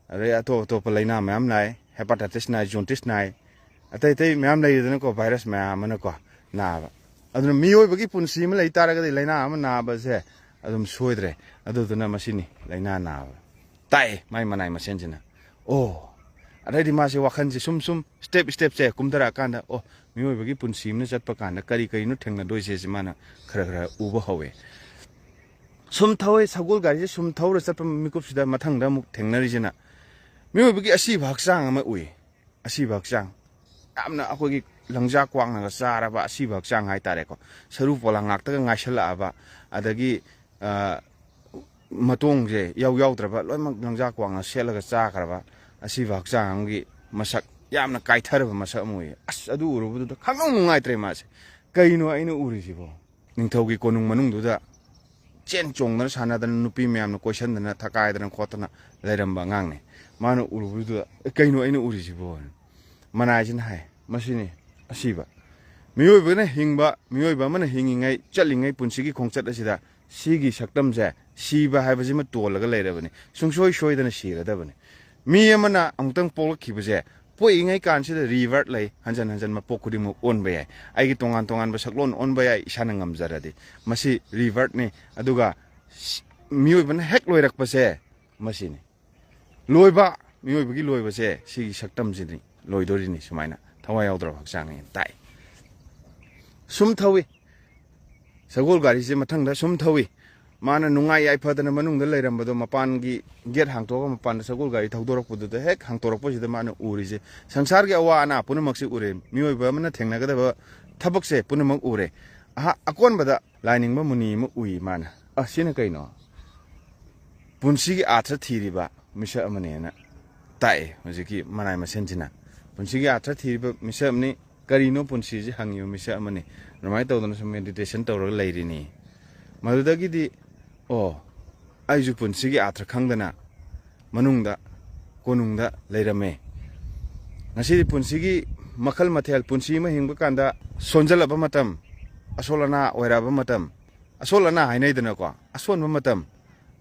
ꯑꯗꯩ ꯑꯇꯣꯞ ꯑꯇꯣꯞꯄ ꯂꯥꯏꯅꯥ ꯃꯌꯥꯝ ꯅꯥꯏ, ꯍꯦꯄꯥꯇꯥꯏꯇꯤꯁ ꯅꯥꯏ, ꯖꯣꯟꯇꯤꯁ ꯅꯥꯏ, ꯑꯇꯩ ꯑꯇꯩ ꯃꯌꯥꯝ ꯂꯩꯔꯤꯗꯅꯀꯣ, ꯚꯥꯏꯔꯁ ꯃꯌꯥꯝ ꯑꯃꯅꯀꯣ ꯅꯥꯕ꯫ ꯑꯗꯨꯅ ꯃꯤꯑꯣꯏꯕꯒꯤ ꯄꯨꯟꯁꯤ ꯑꯃ ꯂꯩ ꯇꯥꯔꯒꯗꯤ ꯂꯥꯏꯅꯥ ꯑꯃ ꯅꯥꯕꯁꯦ ꯑꯗꯨꯝ ꯁꯣꯏꯗ꯭ꯔꯦ꯫ ꯑꯗꯨꯗꯨꯅ ꯃꯁꯤꯅꯤ ꯂꯥꯏꯅꯥ ꯅꯥꯕ꯫ ꯇꯥꯛꯑꯦ ꯃꯥꯏ ꯃꯅꯥꯏ ꯃꯁꯦꯟꯁꯤꯅ꯫ ꯑꯣ, ꯑꯗꯩꯗꯤ ꯃꯥꯁꯦ ꯋꯥꯈꯜꯁꯦ ꯁꯨꯝ ꯁꯨꯝ ꯁ꯭ꯇꯦꯞ ꯁ꯭ꯇꯦꯞꯁꯦ ꯀꯨꯝꯊꯔꯛꯑꯀꯥꯟꯗ, ꯑꯣ, ꯃꯤꯑꯣꯏꯕꯒꯤ ꯄꯨꯟꯁꯤ ꯑꯃꯅ ꯆꯠꯄ ꯀꯥꯟꯗ ꯀꯔꯤ ꯀꯔꯤꯅꯣ ꯊꯦꯡꯅꯗꯣꯏꯁꯦ ꯁꯤ ꯃꯥꯅ ꯈꯔ ꯈꯔ ꯎꯕ ꯍꯧꯋꯦ꯫ ꯁꯨꯝ ꯊꯧꯋꯦ, ꯁꯒꯣꯜ ꯒꯥꯔꯤꯁꯦ ꯁꯨꯝ ꯊꯧꯔ ꯆꯠꯄ ꯃꯤꯀꯨꯞꯁꯤꯗ ꯃꯊꯪꯗ ꯑꯃꯨꯛ ꯊꯦꯡꯅꯔꯤꯁꯤꯅ ꯃꯤꯑꯣꯏꯕꯒꯤ ꯑꯁꯤꯕ ꯍꯛꯆꯥꯡ ꯑꯃ ꯎꯏ꯫ ꯑꯁꯤꯕ ꯍꯛꯆꯥꯡ, ꯌꯥꯝꯅ ꯑꯩꯈꯣꯏꯒꯤ ꯂꯪꯖꯥ ꯀ꯭ꯋꯥꯛꯅꯒ ꯆꯥꯔꯕ ꯑꯁꯤꯕ ꯍꯛꯆꯥꯡ ꯍꯥꯏꯇꯥꯔꯦꯀꯣ, ꯁꯔꯨ ꯄꯣꯂꯥꯡ ꯉꯥꯛꯇꯒ ꯉꯥꯏꯁꯜꯂꯛꯑꯕ, ꯑꯗꯒꯤ, ꯑ, ꯃꯇꯣꯡꯁꯦ ꯌꯥꯎ ꯌꯥꯎꯗ꯭ꯔꯕ, ꯂꯣꯏꯅꯃꯛ ꯂꯪꯖꯥ ꯀ꯭ꯋꯥꯛꯅ ꯁꯦꯠꯂꯒ ꯆꯥꯈ꯭ꯔꯕ ꯑꯁꯤꯕ ꯍꯛꯆꯥꯡ ꯑꯃꯒꯤ ꯃꯁꯛ, ꯌꯥꯝꯅ ꯀꯥꯏꯊꯔꯕ ꯃꯁꯛ ꯑꯃ ꯎꯏ꯫ ꯑꯁ, ꯑꯗꯨ ꯎꯔꯨꯕꯗꯨꯗ ꯈꯪꯅꯨꯡ ꯅꯨꯡꯉꯥꯏꯇ꯭ꯔꯦ ꯃꯥꯁꯦ꯫ "ꯀꯩꯅꯣ ꯑꯩꯅ ꯎꯔꯤꯁꯤꯕꯣ?" ꯅꯤꯡꯊꯧꯒꯤ ꯀꯣꯅꯨꯡ ꯃꯅꯨꯡꯗꯨꯗ ꯆꯦꯟ ꯆꯣꯡꯗꯅ ꯁꯥꯟꯅꯗꯅ, ꯅꯨꯄꯤ ꯃꯌꯥꯝꯅ ꯀꯣꯏꯁꯟꯗꯅ ꯊꯀꯥꯏꯗꯅ ꯈꯣꯠꯇꯅ ꯂꯩꯔꯝꯕ ꯑꯉꯥꯡꯅꯦ꯫ ꯃꯥꯅ ꯎꯔꯨꯕꯗꯨꯗ, "ꯑꯦ, ꯀꯩꯅꯣ ꯑꯩꯅ ꯎꯔꯤꯁꯤꯕꯣ?" ꯃꯅꯥꯏꯁꯤꯅ ꯍꯥꯏ, "ꯃꯁꯤꯅꯤ ꯑꯁꯤꯕ꯫ ꯃꯤꯑꯣꯏꯕꯅ ꯍꯤꯡꯕ, ꯃꯤꯑꯣꯏꯕ ꯑꯃꯅ ꯍꯤꯡꯉꯤꯉꯩ, ꯆꯠꯂꯤꯉꯩ ꯄꯨꯟꯁꯤꯒꯤ ꯈꯣꯡꯆꯠ ꯑꯁꯤꯗ ꯁꯤꯒꯤ ꯁꯛꯇꯝꯁꯦ, ꯁꯤꯕ ꯍꯥꯏꯕꯁꯤꯃ ꯇꯣꯜꯂꯒ ꯂꯩꯔꯕꯅꯤ꯫ ꯁꯨꯡꯁꯣꯏ ꯁꯣꯏꯗꯅ ꯁꯤꯔꯗꯕꯅꯤ꯫ ꯃꯤ ꯑꯃꯅ ꯑꯃꯨꯛꯇꯪ ꯄꯣꯛꯂꯛꯈꯤꯕꯁꯦ, ꯄꯣꯛꯏꯉꯩ ꯀꯥꯟꯁꯤꯗ rebirth ꯂꯩ, ꯍꯟꯖꯟ ꯍꯟꯖꯟ ꯃꯄꯣꯛ ꯈꯨꯗꯤꯡꯃꯛ ꯑꯣꯟꯕ ꯌꯥꯏ꯫ ꯑꯩꯒꯤ ꯇꯣꯉꯥꯟ ꯇꯣꯉꯥꯟꯕ ꯁꯛꯂꯣꯟ ꯑꯣꯟꯕ ꯌꯥꯏ, ꯏꯁꯥꯅ ꯉꯝꯖꯔꯗꯤ꯫ ꯃꯁꯤ rebirth ꯅꯤ꯫ ꯑꯗꯨꯒ ꯁꯤ-, ꯃꯤꯑꯣꯏꯕꯅ ꯍꯦꯛ ꯂꯣꯏꯔꯛꯄꯁꯦ ꯃꯁꯤꯅꯤ꯫ ꯂꯣꯏꯕ, ꯃꯤꯑꯣꯏꯕꯒꯤ ꯂꯣꯏꯕꯁꯦ ꯁꯤꯒꯤ ꯁꯛꯇꯝꯁꯤꯅꯤ, ꯂꯣꯏꯗꯣꯔꯤꯅꯤ ꯁꯨꯃꯥꯏꯅ, ꯊꯋꯥꯏ ꯌꯥꯎꯗ꯭ꯔꯕ ꯍꯛꯆꯥꯡꯅꯦꯅ ꯇꯥꯛꯏ꯫ ꯁꯨꯝ ꯊꯧꯏ꯫ ꯁꯒꯣꯜ ꯒꯥꯔꯤꯁꯦ ꯃꯊꯪꯗ ꯁꯨꯝ ꯊꯧꯏ꯫ ꯃꯥꯅ ꯅꯨꯡꯉꯥꯏ ꯌꯥꯏꯐꯗꯅ ꯃꯅꯨꯡꯗ ꯂꯩꯔꯝꯕꯗꯣ, ꯃꯄꯥꯟꯒꯤ ꯒꯦꯠ ꯍꯥꯡꯇꯣꯛꯑꯒ ꯃꯄꯥꯟꯗ ꯁꯒꯣꯜ ꯒꯥꯔꯤ ꯊꯧꯗꯣꯔꯛꯄꯗꯨꯗ ꯍꯦꯛ ꯍꯥꯡꯇꯣꯔꯛꯄꯁꯤꯗ ꯃꯥꯅ ꯎꯔꯤꯁꯦ, ꯁꯪꯁꯥꯔꯒꯤ ꯑꯋꯥ ꯑꯅꯥ ꯄꯨꯝꯅꯃꯛꯁꯤ ꯎꯔꯦ꯫ ꯃꯤꯑꯣꯏꯕ ꯑꯃꯅ ꯊꯦꯡꯅꯒꯗꯕ ꯊꯕꯛꯁꯦ ꯄꯨꯝꯅꯃꯛ ꯎꯔꯦ꯫ ꯑꯍ-, ꯑꯀꯣꯟꯕꯗ ꯂꯥꯏꯅꯤꯡꯕ ꯃꯨꯅꯤ ꯑꯃ ꯎꯏ ꯃꯥꯅ꯫ "ꯑ, ꯁꯤꯅ ꯀꯩꯅꯣ?" ꯄꯨꯟꯁꯤꯒꯤ ꯑꯥꯔꯊ ꯊꯤꯔꯤꯕ ꯃꯤꯁꯛ ꯑꯃꯅꯦꯅ ꯇꯥꯛꯑꯦ ꯍꯧꯖꯤꯛꯀꯤ ꯃꯅꯥꯏ ꯃꯁꯤꯟꯁꯤꯅ꯫ ꯄꯨꯟꯁꯤꯒꯤ ꯑꯥꯔꯊ ꯊꯤꯔꯤꯕ ꯃꯤꯁꯛ ꯑꯃꯅꯤ, ꯀꯔꯤꯅꯣ ꯄꯨꯟꯁꯤꯁꯤ ꯍꯪꯉꯤꯕ ꯃꯤꯁꯛ ꯑꯃꯅꯤ꯫ ꯑꯗꯨꯃꯥꯏꯅ ꯇꯧꯗꯅ ꯁꯨꯝ ꯃꯦꯗꯤꯇꯦꯁꯟ ꯇꯧꯔꯒ ꯂꯩꯔꯤꯅꯤ꯫ ꯃꯗꯨꯗꯒꯤꯗꯤ, "ꯑꯣ, ꯑꯩꯁꯨ ꯄꯨꯟꯁꯤꯒꯤ ꯑꯥꯔꯊ ꯈꯪꯗꯅ ꯃꯅꯨꯡꯗ, ꯀꯣꯅꯨꯡꯗ ꯂꯩꯔꯝꯃꯦ꯫ ꯉꯁꯤꯗꯤ ꯄꯨꯟꯁꯤꯒꯤ ꯃꯈꯜ ꯃꯊꯦꯜ, ꯄꯨꯟꯁꯤ ꯑꯃ ꯍꯤꯡꯕ ꯀꯥꯟꯗ ꯁꯣꯟꯖꯜꯂꯕ ꯃꯇꯝ, ꯑꯁꯣꯜ ꯑꯅꯥ ꯑꯣꯏꯔꯛꯑꯕ ꯃꯇꯝ, ꯑꯁꯣꯜ ꯑꯅꯥ ꯍꯥꯏꯅꯩꯗꯅꯀꯣ, ꯑꯁꯣꯟꯕ ꯃꯇꯝ,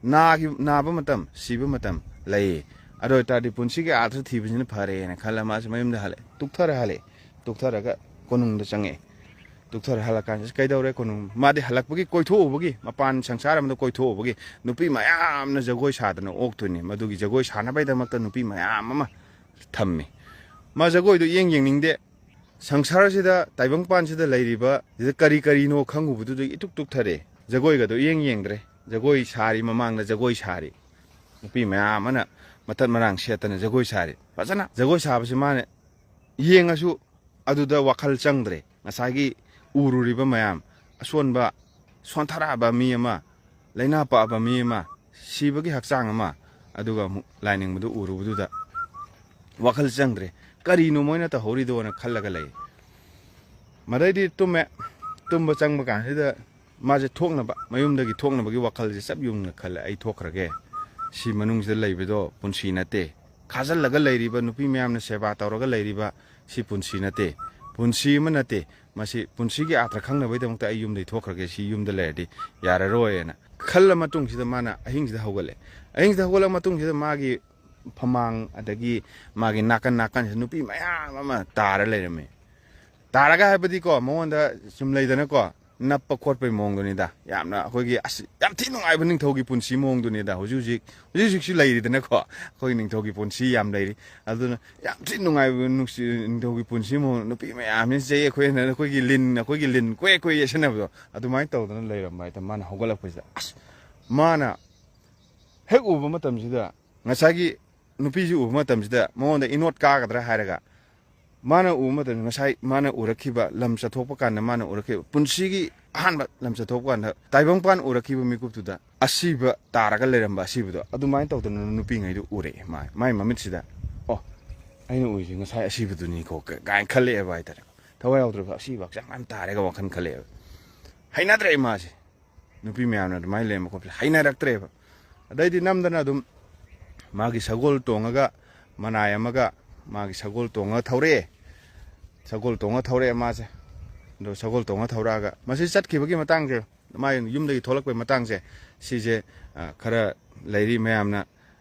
ꯅꯥꯒꯤ-, ꯅꯥꯕ ꯃꯇꯝ, ꯁꯤꯕ ꯃꯇꯝ ꯂꯩꯌꯦ꯫ ꯑꯗꯨ ꯑꯣꯏꯇꯥꯔꯗꯤ ꯄꯨꯟꯁꯤꯒꯤ ꯑꯥꯔꯊ ꯊꯤꯕꯁꯤꯅ ꯐꯔꯦꯅ ꯈꯜꯂ ꯃꯥꯁꯦ ꯃꯌꯨꯝꯗ ꯍꯜꯂꯛꯑꯦ꯫ ꯇꯨꯛꯊꯔ ꯍꯜꯂꯛꯑꯦ꯫ ꯇꯨꯛꯊꯔꯒ ꯀꯣꯅꯨꯡꯗ ꯆꯪꯉꯛꯑꯦ꯫ ꯇꯨꯛꯊꯔ ꯍꯜꯂꯛꯀꯥꯟꯁꯤꯗ ꯀꯩꯗꯧꯔꯦ? ꯀꯣꯅꯨꯡ, ꯃꯥꯗꯤ ꯍꯜꯂꯛꯄꯒꯤ ꯀꯣꯏꯊꯣꯛꯎꯕꯒꯤ, ꯃꯄꯥꯟ ꯁꯪꯁꯥꯔ ꯑꯃꯗ ꯀꯣꯏꯊꯣꯛꯎꯕꯒꯤ, ꯅꯨꯄꯤ ꯃꯌꯥꯝꯅ ꯖꯒꯣꯏ ꯁꯥꯗꯅ ꯑꯣꯛꯇꯣꯏꯅꯤ꯫ ꯃꯗꯨꯒꯤ ꯖꯒꯣꯏ ꯁꯥꯟꯅꯕꯩꯗꯃꯛꯇ ꯅꯨꯄꯤ ꯃꯌꯥꯝ ꯑꯃ ꯊꯝꯃꯤ꯫ ꯃꯥ ꯖꯒꯣꯏꯗꯣ ꯏꯌꯦꯡ ꯌꯦꯡꯅꯤꯡꯗꯦ꯫ ꯁꯪꯁꯥꯔꯁꯤꯗ, ꯇꯥꯏꯕꯪꯄꯥꯟꯁꯤꯗ ꯂꯩꯔꯤꯕ ꯁꯤꯗ ꯀꯔꯤ ꯀꯔꯤꯅꯣ ꯈꯪꯉꯨꯕꯗꯨꯗꯒꯤ ꯏꯇꯨꯛ ꯇꯨꯛꯊꯔꯦ꯫ ꯖꯒꯣꯏꯒꯗꯣ ꯏꯌꯦꯡ ꯌꯦꯡꯗ꯭ꯔꯦ꯫ ꯖꯒꯣꯏ ꯁꯥꯔꯤ, ꯃꯃꯥꯡꯗ ꯖꯒꯣꯏ ꯁꯥꯔꯤ꯫ ꯅꯨꯄꯤ ꯃꯌꯥꯝ ꯑꯃꯅ ꯃꯇꯠ ꯃꯔꯥꯡ ꯁꯦꯠꯇꯅ ꯖꯒꯣꯏ ꯁꯥꯔꯤ꯫ ꯐꯖꯅ ꯖꯒꯣꯏ ꯁꯥꯕꯁꯤ ꯃꯥꯅ ꯌꯦꯡꯉꯁꯨ ꯑꯗꯨꯗ ꯋꯥꯈꯜ ꯆꯪꯗ꯭ꯔꯦ꯫ ꯉꯁꯥꯏꯒꯤ ꯎꯔꯨꯔꯤꯕ ꯃꯌꯥꯝ, ꯑꯁꯣꯟꯕ, ꯁꯣꯟꯊꯔꯛꯑꯕ ꯃꯤ ꯑꯃ, ꯂꯥꯏꯅꯥ ꯄꯛꯑꯕ ꯃꯤ ꯑꯃ, ꯁꯤꯕꯒꯤ ꯍꯛꯆꯥꯡ ꯑꯃ, ꯑꯗꯨꯒ ꯑꯃꯨꯛ ꯂꯥꯏꯅꯤꯡꯕꯗꯨ ꯎꯔꯨꯕꯗꯨꯗ ꯋꯥꯈꯜ ꯆꯪꯗ꯭ꯔꯦ꯫ ꯀꯔꯤꯅꯣ ꯃꯣꯏꯅ ꯇꯧꯍꯧꯔꯤꯗꯣꯅ ꯈꯜꯂꯒ ꯂꯩ꯫ ꯃꯗꯩꯗꯤ ꯇꯨꯝꯃꯦ꯫ ꯇꯨꯝꯕ ꯆꯪꯕ ꯀꯥꯟꯁꯤꯗ ꯃꯥꯁꯦ ꯊꯣꯛꯅꯕ, ꯃꯌꯨꯝꯗꯒꯤ ꯊꯣꯛꯅꯕꯒꯤ ꯋꯥꯈꯜꯁꯦ ꯆꯞ ꯌꯨꯡꯅ ꯈꯜꯂꯦ, "ꯑꯩ ꯊꯣꯛꯈ꯭ꯔꯒꯦ꯫ ꯁꯤ ꯃꯅꯨꯡꯁꯤꯗ ꯂꯩꯕꯗꯣ ꯄꯨꯟꯁꯤ ꯅꯠꯇꯦ꯫ ꯈꯥꯖꯤꯜꯂꯒ ꯂꯩꯔꯤꯕ ꯅꯨꯄꯤ ꯃꯌꯥꯝꯅ ꯁꯦꯕꯥ ꯇꯧꯔꯒ ꯂꯩꯔꯤꯕ ꯁꯤ ꯄꯨꯟꯁꯤ ꯅꯠꯇꯦ꯫ ꯄꯨꯟꯁꯤ ꯑꯃ ꯅꯠꯇꯦ꯫ ꯃꯁꯤ ꯄꯨꯟꯁꯤꯒꯤ ꯑꯥꯔꯊ ꯈꯪꯅꯕꯒꯤꯗꯃꯛꯇ ꯑꯩ ꯌꯨꯝꯗꯒꯤ ꯊꯣꯛꯈ꯭ꯔꯒꯦ꯫ ꯁꯤ ꯌꯨꯝꯗ ꯂꯩꯔꯗꯤ ꯌꯥꯔꯔꯣꯏꯅ" ꯈꯜꯂ ꯃꯇꯨꯡꯁꯤꯗ ꯃꯥꯅ ꯑꯍꯤꯡꯁꯤꯗ ꯍꯧꯒꯠꯂꯦ꯫ ꯑꯍꯤꯡꯁꯤꯗ ꯍꯧꯒꯠꯂ ꯃꯇꯨꯡꯁꯤꯗ ꯃꯥꯒꯤ ꯐꯃꯥꯡ ꯑꯗꯒꯤ ꯃꯥꯒꯤ ꯅꯥꯀꯟ ꯅꯥꯀꯟꯁꯤꯗ ꯅꯨꯄꯤ ꯃꯌꯥꯝ ꯑꯃ ꯇꯥꯔ ꯂꯩꯔꯝꯃꯦ꯫ ꯇꯥꯔꯒ ꯍꯥꯏꯕꯗꯤꯀꯣ, ꯃꯉꯣꯟꯗ ꯁꯨꯝ ꯂꯩꯗꯅꯀꯣ, ꯅꯞꯄ ꯈꯣꯠꯄꯒꯤ ꯃꯑꯣꯡꯗꯨꯅꯤꯗ꯫ ꯌꯥꯝꯅ ꯑꯩꯈꯣꯏꯒꯤ ꯑꯁ ꯌꯥꯝ ꯊꯤ ꯅꯨꯡꯉꯥꯏꯕ ꯅꯤꯡꯊꯧꯒꯤ ꯄꯨꯟꯁꯤ ꯃꯑꯣꯡꯗꯨꯅꯤꯗ꯫ ꯍꯧꯖꯤꯛ ꯍꯧꯖꯤꯛ ꯍꯧꯖꯤꯛ ꯍꯧꯖꯤꯛꯁꯨ ꯂꯩꯔꯤꯗꯅꯀꯣ, ꯑꯩꯈꯣꯏꯒꯤ ꯅꯤꯡꯊꯧꯒꯤ ꯄꯨꯟꯁꯤ ꯌꯥꯝ ꯂꯩꯔꯤ꯫ ꯑꯗꯨꯅ ꯌꯥꯝ ꯊꯤ ꯅꯨꯡꯉꯥꯏꯕ ꯅꯨꯡꯁꯤ ꯅꯤꯡꯊꯧꯒꯤ ꯄꯨꯟꯁꯤ ꯃꯑꯣꯡ, ꯅꯨꯄꯤ ꯃꯌꯥꯝꯁꯤꯅ ꯆꯩ ꯑꯩꯈꯣꯏꯅ ꯑꯩꯈꯣꯏꯒꯤ ꯂꯤꯟ, ꯑꯩꯈꯣꯏꯒꯤ ꯂꯤꯟ ꯀꯣꯏ ꯀꯣꯏ ꯌꯦꯠꯁꯟꯅꯕꯗꯣ ꯑꯗꯨꯃꯥꯏꯅ ꯇꯧꯗꯅ ꯂꯩꯔꯝꯕ ꯍꯥꯏꯇꯥꯔꯦ꯫ ꯃꯥꯅ ꯍꯧꯒꯠꯂꯛꯄꯁꯤꯗ ꯑꯁ ꯃꯥꯅ ꯍꯦꯛ ꯎꯕ ꯃꯇꯝꯁꯤꯗ ꯉꯁꯥꯏꯒꯤ ꯅꯨꯄꯤꯁꯤ ꯎꯕ ꯃꯇꯝꯁꯤꯗ ꯃꯉꯣꯟꯗ ꯏꯅꯣꯠ ꯀꯥꯒꯗ꯭ꯔꯥ ꯍꯥꯏꯔꯒ ꯃꯥꯅ ꯎꯕ ꯃꯇꯝꯗ ꯉꯁꯥꯏ ꯃꯥꯅ ꯎꯔꯛꯈꯤꯕ, ꯂꯝ ꯆꯠꯊꯣꯛꯄ ꯀꯥꯟꯗ ꯃꯥꯅ ꯎꯔꯛꯈꯤꯕ, ꯄꯨꯟꯁꯤꯒꯤ ꯑꯍꯥꯟꯕ ꯂꯝ ꯆꯠꯊꯣꯛꯄ ꯀꯥꯟꯗ ꯇꯥꯏꯕꯪꯄꯥꯟ ꯎꯔꯛꯈꯤꯕ ꯃꯤꯀꯨꯞꯇꯨꯗ ꯑꯁꯤꯕ ꯇꯥꯔꯒ ꯂꯩꯔꯝꯕ ꯑꯁꯤꯕꯗꯣ ꯑꯗꯨꯃꯥꯏꯅ ꯇꯧꯗꯅ ꯅꯨꯄꯤꯉꯩꯗꯨ ꯎꯔꯛꯑꯦ꯫ ꯃꯥꯏ ꯃꯥꯏ ꯃꯃꯤꯠꯁꯤꯗ, "ꯑꯣ, ꯑꯩꯅ ꯎꯔꯤꯁꯦ ꯉꯁꯥꯏ ꯑꯁꯤꯕꯗꯨꯅꯤꯀꯣ" ꯀꯥꯏꯅ ꯈꯜꯂꯛꯑꯦꯕ ꯍꯥꯏꯇꯥꯔꯦ꯫ ꯊꯋꯥꯏ ꯌꯥꯎꯗ꯭ꯔꯕ ꯑꯁꯤꯕ ꯍꯛꯆꯥꯡ ꯌꯥꯝ ꯇꯥꯔꯦꯒ ꯋꯥꯈꯜ ꯈꯜꯂꯛꯑꯦꯕ꯫ ꯍꯩꯅꯗ꯭ꯔꯦ ꯃꯥꯁꯦ꯫ ꯅꯨꯄꯤ ꯃꯌꯥꯝꯅ ꯑꯗꯨꯃꯥꯏꯅ ꯂꯩꯔꯝꯕ ꯈꯣꯠꯄꯁꯦ ꯍꯩꯅꯔꯛꯇ꯭ꯔꯦꯕ꯫ ꯑꯗꯩꯗꯤ ꯅꯝꯗꯅ ꯑꯗꯨꯝ ꯃꯥꯒꯤ ꯁꯒꯣꯜ ꯇꯣꯡꯉꯒ, ꯃꯅꯥꯏ ꯑꯃꯒ ꯃꯥꯒꯤ ꯁꯒꯣꯜ ꯇꯣꯡꯉꯒ ꯊꯧꯔꯛꯑꯦ꯫ ꯁꯒꯣꯜ ꯇꯣꯡꯉ ꯊꯧꯔꯛꯑꯦ ꯃꯥꯁꯦ꯫ ꯑꯗꯣ ꯁꯒꯣꯜ ꯇꯣꯡꯉ ꯊꯧꯔꯛꯑꯒ ꯃꯁꯤ ꯆꯠꯈꯤꯕꯒꯤ ꯃꯇꯥꯡꯁꯦ, ꯃꯥꯒꯤ ꯌꯨꯝꯗꯒꯤ ꯊꯣꯛꯂꯛꯄꯒꯤ ꯃꯇꯥꯡꯁꯦ, ꯁꯤꯁꯦ, ꯑ, ꯈꯔ ꯂꯩꯔꯤ, ꯃꯌꯥꯝꯅ,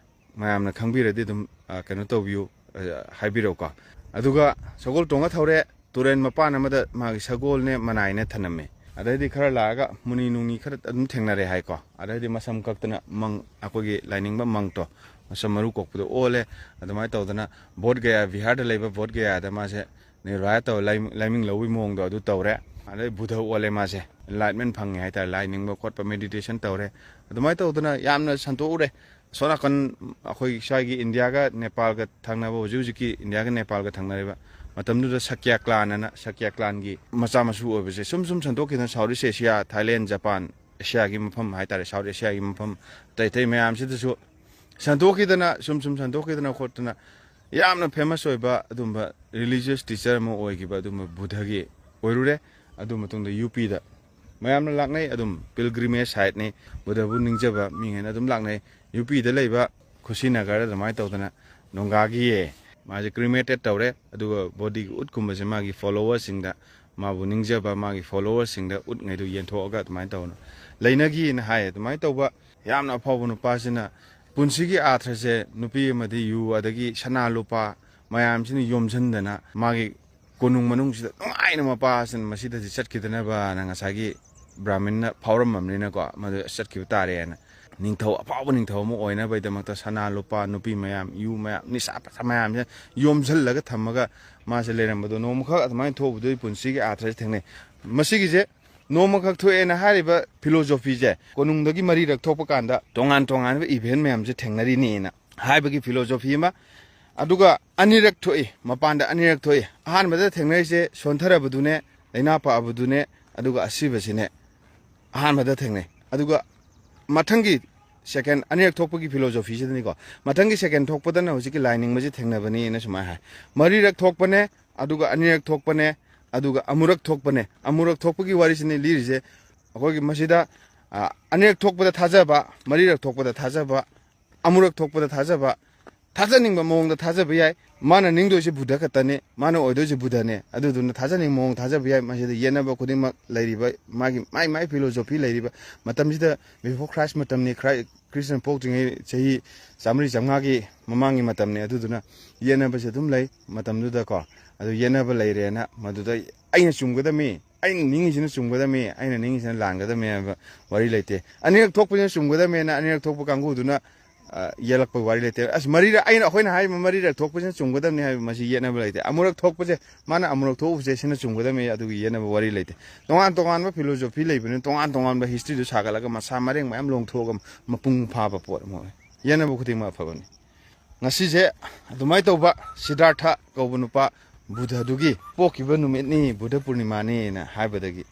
ꯃꯌꯥꯝꯅ ꯈꯪꯕꯤꯔꯗꯤ ꯑꯗꯨꯝ, ꯑ, ꯀꯩꯅꯣ ꯇꯧꯕꯤꯌꯨ, ꯑ, ꯍꯥꯏꯕꯤꯔꯛꯎꯀꯣ꯫ ꯑꯗꯨꯒ ꯁꯒꯣꯜ ꯇꯣꯡꯉ ꯊꯧꯔꯦ, ꯇꯨꯔꯦꯟ ꯃꯄꯥꯟ ꯑꯃꯗ ꯃꯥꯒꯤ ꯁꯒꯣꯜꯅꯦ ꯃꯅꯥꯏꯅꯦ ꯊꯅꯝꯃꯦ꯫ ꯑꯗꯩꯗꯤ ꯈꯔ ꯂꯥꯛꯑꯒ ꯃꯨꯅꯤ ꯅꯨꯡꯅꯤ ꯈꯔ ꯑꯗꯨꯝ ꯊꯦꯡꯅꯔꯦ ꯍꯥꯏꯀꯣ꯫ ꯑꯗꯩꯗꯤ ꯃꯁꯝ ꯀꯛꯇꯅ ꯃꯪ, ꯑꯩꯈꯣꯏꯒꯤ ꯂꯥꯏꯅꯤꯡꯕ ꯃꯪꯇꯣ, ꯃꯁꯝ ꯃꯔꯨ ꯀꯣꯛꯄꯗꯣ ꯑꯣꯜꯂꯦ꯫ ꯑꯗꯨꯃꯥꯏꯅ ꯇꯧꯗꯅ ꯕꯣꯙ ꯒꯌꯥ, ꯕꯤꯍꯥꯔꯗ ꯂꯩꯕ ꯕꯣꯙ ꯒꯌꯥꯗ ꯃꯥꯁꯦ ꯅꯤꯔꯚꯥꯌꯥ ꯇꯧꯔ ꯂꯥꯏ-, ꯂꯥꯏꯃꯤꯡ ꯂꯧꯕꯒꯤ ꯃꯑꯣꯡꯗꯣ ꯑꯗꯨ ꯇꯧꯔꯦ꯫ ꯑꯗꯩ ꯕꯨꯙ ꯑꯣꯜꯂꯦ ꯃꯥꯁꯦ, ꯏꯟꯂꯥꯏꯠꯃꯦꯟ ꯐꯪꯉꯦ ꯍꯥꯏꯇꯥꯔꯦ, ꯂꯥꯏ ꯅꯤꯡꯕ ꯈꯣꯠꯄ, ꯃꯦꯗꯤꯇꯦꯁꯟ ꯇꯧꯔꯦ꯫ ꯑꯗꯨꯃꯥꯏꯅ ꯇꯧꯗꯅ ꯌꯥꯝꯅ ꯁꯟꯇꯣꯛꯎꯔꯦ꯫ ꯑꯁꯣꯝ ꯅꯥꯀꯟ ꯑꯩꯈꯣꯏ ꯁ꯭ꯋꯥꯏꯒꯤ ꯏꯟꯗꯤꯌꯥꯒ ꯅꯦꯄꯥꯜꯒ ꯊꯪꯅꯕ, ꯍꯧꯖꯤꯛ ꯍꯧꯖꯤꯛꯀꯤ ꯏꯟꯗꯤꯌꯥꯒ ꯅꯦꯄꯥꯜꯒ ꯊꯪꯅꯔꯤꯕ ꯃꯇꯝꯗꯨꯗ ꯁꯛꯀ꯭ꯌꯥ ꯀ꯭ꯂꯥꯟ ꯑꯅ, ꯁꯛꯀ꯭ꯌꯥ ꯀ꯭ꯂꯥꯟꯒꯤ ꯃꯆꯥ ꯃꯁꯨ ꯑꯣꯏꯕꯁꯦ ꯁꯨꯝ ꯁꯨꯝ ꯁꯟꯗꯣꯛꯈꯤꯗꯅ ꯁꯥꯎꯠ ꯏꯁ ꯑꯦꯁꯤꯌꯥ, ꯊꯥꯏꯂꯦꯟ, ꯖꯄꯥꯟ, ꯑꯦꯁꯤꯌꯥꯒꯤ ꯃꯐꯝ ꯍꯥꯏꯇꯥꯔꯦ, ꯁꯥꯎꯠ ꯑꯦꯁꯤꯌꯥꯒꯤ ꯃꯐꯝ ꯑꯇꯩ ꯑꯇꯩ ꯃꯌꯥꯝꯁꯤꯗꯁꯨ ꯁꯟꯗꯣꯛꯈꯤꯗꯅ, ꯁꯨꯝ ꯁꯨꯝ ꯁꯟꯗꯣꯛꯈꯤꯗꯅ ꯈꯣꯠꯇꯅ ꯌꯥꯝꯅ ꯐꯦꯃꯁ ꯑꯣꯏꯕ ꯑꯗꯨꯝꯕ ꯔꯤꯂꯤꯖꯤꯌꯁ ꯇꯤꯆꯔ ꯑꯃ ꯑꯣꯏꯈꯤꯕ ꯑꯗꯨꯝꯕ ꯕꯨꯙꯒꯤ ꯑꯣꯏꯔꯨꯔꯦ꯫ ꯑꯗꯨ ꯃꯇꯨꯡꯗ ꯌꯨ ꯄꯤꯗ ꯃꯌꯥꯝꯅ ꯂꯥꯛꯅꯩ, ꯑꯗꯨꯝ ꯄꯤꯜꯒ꯭ꯔꯤꯃꯦꯖ ꯁꯥꯏꯠꯅꯤ, ꯕꯨꯙꯕꯨ ꯅꯤꯡꯖꯕ ꯃꯤꯉꯩꯅ ꯑꯗꯨꯝ ꯂꯥꯛꯅꯩ꯫ ꯌꯨ ꯄꯤꯗ ꯂꯩꯕ ꯈꯨꯁꯤꯅꯒꯔ ꯑꯗꯨꯃꯥꯏꯅ ꯇꯧꯗꯅ ꯅꯣꯡꯒꯥꯒꯤꯌꯦ ꯃꯥꯁꯦ ꯀ꯭ꯔꯤꯃꯦꯇꯦꯠ ꯇꯧꯔꯦ, ꯑꯗꯨꯒ ꯕꯣꯗꯤꯒꯤ ꯎꯠꯀꯨꯝꯕꯁꯦ ꯃꯥꯒꯤ ꯐꯣꯂꯣꯋꯔꯁꯤꯡꯗ, ꯃꯥꯕꯨ ꯅꯤꯡꯖꯕ ꯃꯥꯒꯤ ꯐꯣꯂꯣꯋꯔꯁꯤꯡꯗ ꯎꯠꯉꯩꯗꯨ ꯌꯦꯟꯊꯣꯛꯑꯒ ꯑꯗꯨꯃꯥꯏꯅ ꯇꯧꯅ ꯂꯩꯅꯈꯤꯅ ꯍꯥꯏ꯫ ꯑꯗꯨꯃꯥꯏꯅ ꯇꯧꯕ ꯌꯥꯝꯅ ꯑꯐꯥꯎꯕ ꯅꯨꯄꯥꯁꯤꯅ ꯄꯨꯟꯁꯤꯒꯤ ꯑꯥꯔꯊꯁꯦ ꯅꯨꯄꯤ ꯑꯃꯗꯤ ꯌꯨ ꯑꯗꯒꯤ ꯁꯅꯥ ꯂꯨꯄꯥ ꯃꯌꯥꯝꯁꯤꯅ ꯌꯣꯝꯁꯤꯟꯗꯅ ꯃꯥꯒꯤ ꯀꯣꯅꯨꯡ ꯃꯅꯨꯡꯁꯤꯗ ꯅꯨꯡꯉꯥꯏꯅ ꯃꯄꯥꯁꯤꯅ ꯃꯁꯤꯗꯗꯤ ꯆꯠꯈꯤꯗꯅꯕꯅ ꯉꯁꯥꯏꯒꯤ ꯕ꯭ꯔꯥꯍꯃꯤꯟꯅ ꯐꯥꯎꯔꯝꯃꯕꯅꯤꯅꯀꯣ, ꯃꯗꯨ ꯆꯠꯈꯤꯕ ꯇꯥꯔꯦꯅ꯫ ꯅꯤꯡꯊꯧ, ꯑꯐꯥꯎꯕ ꯅꯤꯡꯊꯧ ꯑꯃ ꯑꯣꯏꯅꯕꯒꯤꯗꯃꯛꯇ ꯁꯅꯥ ꯂꯨꯄꯥ, ꯅꯨꯄꯤ ꯃꯌꯥꯝ, ꯌꯨ ꯃꯌꯥꯝ, ꯅꯤꯁꯥ ꯄꯁꯥ ꯃꯌꯥꯝꯁꯦ ꯌꯣꯝꯁꯤꯜꯂꯒ ꯊꯝꯃꯒ ꯃꯥꯁꯦ ꯂꯩꯔꯝꯕꯗꯣ, ꯅꯣꯡꯃꯈꯛ ꯑꯗꯨꯃꯥꯏꯅ ꯊꯣꯛꯎꯕꯗꯨꯒꯤ ꯄꯨꯟꯁꯤꯒꯤ ꯑꯥꯔꯊꯁꯦ ꯊꯦꯡꯅꯩ꯫ ꯃꯁꯤꯒꯤꯁꯦ ꯅꯣꯡꯃꯈꯛ ꯊꯣꯛꯑꯦꯅ ꯍꯥꯏꯔꯤꯕ ꯐꯤꯂꯣꯖꯣꯐꯤꯁꯦ ꯀꯣꯅꯨꯡꯗꯒꯤ ꯃꯔꯤꯔꯛ ꯊꯣꯛꯄ ꯀꯥꯟꯗ ꯇꯣꯉꯥꯟ ꯇꯣꯉꯥꯟꯕ ꯏꯚꯦꯟ ꯃꯌꯥꯝꯁꯦ ꯊꯦꯡꯅꯔꯤꯅꯦꯅ ꯍꯥꯏꯕꯒꯤ ꯐꯤꯂꯣꯖꯣꯐꯤ ꯑꯃ, ꯑꯗꯨꯒ ꯑꯅꯤꯔꯛ ꯊꯣꯛꯏ, ꯃꯄꯥꯟꯗ ꯑꯅꯤꯔꯛ ꯊꯣꯛꯏ꯫ ꯑꯍꯥꯟꯕꯗ ꯊꯦꯡꯅꯔꯤꯁꯦ ꯁꯣꯟꯊꯔꯕꯗꯨꯅꯦ, ꯂꯥꯏꯅꯥ ꯄꯛꯑꯕꯗꯨꯅꯦ, ꯑꯗꯨꯒ ꯑꯁꯤꯕꯁꯤꯅꯦ ꯑꯍꯥꯟꯕꯗ ꯊꯦꯡꯅꯩ꯫ ꯑꯗꯨꯒ ꯃꯊꯪꯒꯤ ꯁꯦꯀꯦꯟ ꯑꯅꯤꯔꯛ ꯊꯣꯛꯄꯒꯤ ꯐꯤꯂꯣꯖꯣꯐꯤꯁꯤꯗꯅꯤꯀꯣ, ꯃꯊꯪꯒꯤ ꯁꯦꯀꯦꯟ ꯊꯣꯛꯄꯗꯅ ꯍꯧꯖꯤꯛꯀꯤ ꯂꯥꯏ ꯅꯤꯡꯕꯁꯤ ꯊꯦꯡꯅꯕꯅꯤꯅ ꯁꯨꯃꯥꯏꯅ ꯍꯥꯏ꯫ ꯃꯔꯤꯔꯛ ꯊꯣꯛꯄꯅꯦ, ꯑꯗꯨꯒ ꯑꯅꯤꯔꯛ ꯊꯣꯛꯄꯅꯦ, ꯑꯗꯨꯒ ꯑꯃꯨꯔꯛ ꯊꯣꯛꯄꯅꯦ꯫ ꯑꯃꯨꯔꯛ ꯊꯣꯛꯄꯒꯤ ꯋꯥꯔꯤꯁꯤꯅꯤ ꯂꯤꯔꯤꯁꯦ꯫ ꯑꯩꯈꯣꯏꯒꯤ ꯃꯁꯤꯗ, ꯑ, ꯑꯅꯤꯔꯛ ꯊꯣꯛꯄꯗ ꯊꯥꯖꯕ, ꯃꯔꯤꯔꯛ ꯊꯣꯛꯄꯗ ꯊꯥꯖꯕ, ꯑꯃꯨꯔꯛ ꯊꯣꯛꯄꯗ ꯊꯥꯖꯕ, ꯊꯥꯖꯅꯤꯡꯕ ꯃꯑꯣꯡꯗ ꯊꯥꯖꯕ ꯌꯥꯏ꯫ ꯃꯥꯅ ꯅꯤꯡꯗꯣꯏꯁꯦ ꯕꯨꯙ ꯈꯛꯇꯅꯤ, ꯃꯥꯅ ꯑꯣꯏꯗꯣꯏꯁꯦ ꯕꯨꯙꯅꯦ꯫ ꯑꯗꯨꯗꯨꯅ ꯊꯥꯖꯅꯤꯡꯕ ꯃꯑꯣꯡ ꯊꯥꯖꯕ ꯌꯥꯏ꯫ ꯃꯁꯤꯗ ꯌꯦꯠꯅꯕ ꯈꯨꯗꯤꯡꯃꯛ ꯂꯩꯔꯤꯕ, ꯃꯥꯒꯤ, ꯃꯥꯏ, ꯃꯥꯏ ꯐꯤꯂꯣꯖꯣꯐꯤ ꯂꯩꯔꯤꯕ ꯃꯇꯝꯁꯤꯗ, before Christ ꯃꯇꯝꯅꯤ, ꯈ꯭ꯔꯥꯏ-, ꯈ꯭ꯔꯤꯁꯇꯅ ꯄꯣꯛꯇ꯭ꯔꯤꯉꯩ ꯆꯍꯤ ꯆꯥꯝꯃꯔꯤ ꯆꯥꯝꯃꯉꯥꯒꯤ ꯃꯃꯥꯡꯒꯤ ꯃꯇꯝꯅꯤ꯫ ꯑꯗꯨꯗꯨꯅ ꯌꯦꯠꯅꯕꯁꯦ ꯑꯗꯨꯝ ꯂꯩ ꯃꯇꯝꯗꯨꯗꯀꯣ꯫ ꯑꯗꯨ ꯌꯦꯠꯅꯕ ꯂꯩꯔꯦꯅ ꯃꯗꯨꯗ ꯑꯩꯅ ꯆꯨꯝꯒꯗꯕꯅꯤ, ꯑꯩꯅ ꯅꯤꯡꯉꯤꯁꯤꯅ ꯆꯨꯝꯒꯗꯕꯅꯤ, ꯑꯩꯅ ꯅꯤꯡꯉꯤꯁꯤꯅ ꯂꯥꯟꯒꯗꯕꯅꯤ ꯍꯥꯏꯕ ꯋꯥꯔꯤ ꯂꯩꯇꯦ꯫ ꯑꯅꯤꯔꯛ ꯊꯣꯛꯄꯁꯤꯅ ꯆꯨꯝꯒꯗꯕꯅꯤꯅ ꯑꯅꯤꯔꯛ ꯊꯣꯛꯄ ꯀꯥꯡꯕꯨꯗꯨꯅ, ꯑ, ꯌꯦꯜꯂꯛꯄ ꯋꯥꯔꯤ ꯂꯩꯇꯦ꯫ ꯑꯁ, ꯃꯔꯤꯔꯛ, ꯑꯩꯅ, ꯑꯩꯈꯣꯏꯅ ꯍꯥꯏꯔꯤꯕ ꯃꯔꯤꯔꯛ ꯊꯣꯛꯄꯁꯤꯅ ꯆꯨꯝꯒꯗꯕꯅꯤ ꯍꯥꯏꯕ, ꯃꯁꯤ ꯌꯦꯠꯅꯕ ꯂꯩꯇꯦ꯫ ꯑꯃꯨꯔꯛ ꯊꯣꯛꯄꯁꯦ, ꯃꯥꯅ ꯑꯃꯨꯔꯛ ꯊꯣꯛꯎꯕꯁꯦ ꯁꯤꯅ ꯆꯨꯝꯒꯗꯕꯅꯤ, ꯑꯗꯨꯒꯤ ꯌꯦꯠꯅꯕ ꯋꯥꯔꯤ ꯂꯩꯇꯦ꯫ ꯇꯣꯉꯥꯟ ꯇꯣꯉꯥꯟꯕ ꯐꯤꯂꯣꯖꯣꯐꯤ ꯂꯩꯕꯅꯤꯅ ꯇꯣꯉꯥꯟ ꯇꯣꯉꯥꯟꯕ ꯍꯤꯁꯇ꯭ꯔꯤꯗꯨ ꯁꯥꯒꯠꯂꯒ ꯃꯁꯥ ꯃꯔꯦꯡ ꯃꯌꯥꯝ ꯂꯣꯡꯊꯣꯛꯑꯒ ꯃꯄꯨꯡ ꯐꯥꯕ ꯄꯣꯠ ꯑꯃ ꯑꯣꯏ꯫ ꯌꯦꯠꯅꯕ ꯈꯨꯗꯤꯡꯃꯛ ꯑꯐꯕꯅꯤ꯫ ꯉꯁꯤꯁꯦ ꯑꯗꯨꯃꯥꯏꯅ ꯇꯧꯕ ꯁꯤꯗꯥꯔꯊ ꯀꯧꯕ ꯅꯨꯄꯥ ꯕꯨꯙꯗꯨꯒꯤ ꯄꯣꯛꯈꯤꯕ ꯅꯨꯃꯤꯠꯅꯤ, ꯕꯨꯙ ꯄꯨꯔꯅꯤꯃꯥꯅꯤꯅ ꯍꯥꯏꯕꯗꯒꯤ